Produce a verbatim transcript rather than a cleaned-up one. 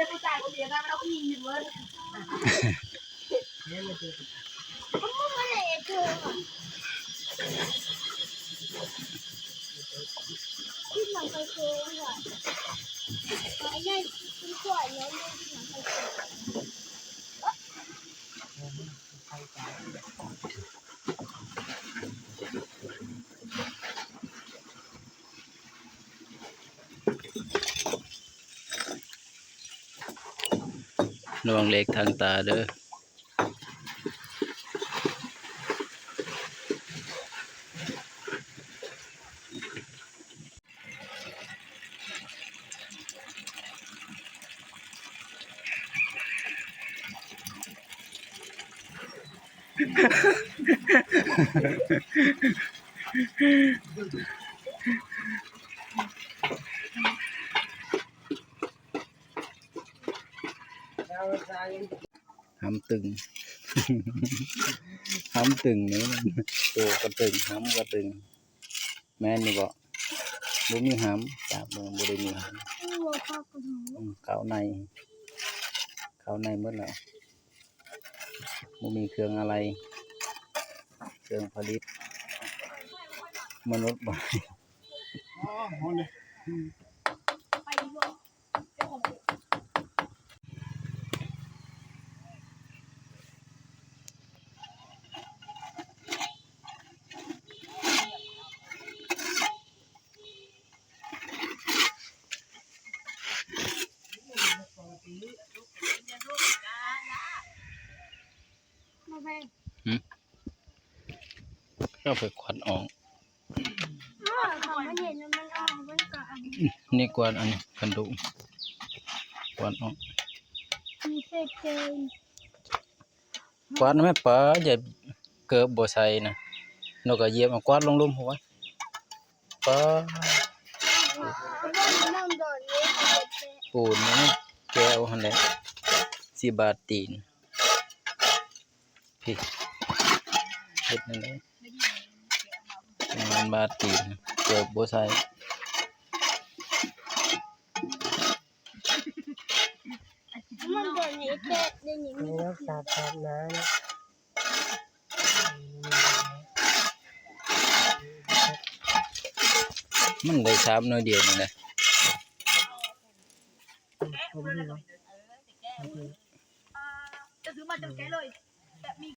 เลยผู้ชายคนเดียวกันเราก็มีเงินเวิร์ด ที่หลังไปโชว์อ่ะไอ้นั่นคือก่อนแล้วเนี่ยที่หลังไปโชว์ ระวังเหล็กทางตาเด้อ หำตึง หำตึงนี่ ตัวกระตึง หำกระตึง แม่นอยู่บ่ บ่มีหำ จากเบิ่งบ่ได้มีหำ อืม เข้าใน เข้าในหมดแล้ว บ่มีเครื่องอะไร เครื่องผลิต มนุษย์บ่ หืม ก็ไปควันออก อ้าว ของมันเห็นมันออกมันก็อันนี้ นี่กวาดอันนี้ คันดู กวาดออก มีเศษเกิน กวาดแม่ป๋า อย่าเกิบบ่ใส่นะ นกกระเหยียบ เอากวาดลงลุ่มหัว ป๋า เอาเรื่องน้ำโดดนี้ ปูนนี่แก้วหั่นแหละ สิบาดตีน พี่ เฮ็ดนั่นแหละ มันบาดตีน เกิบบ่ใส่ มันโดดนี้แก้วเดี๋ยวนี้ อันนี้รักษาความหนาวนะ มันได้สามหน่วยเดียวนี่แหละ อืม ผมนี่เนาะ จะซื้อมาจนแกะเลย แบบมี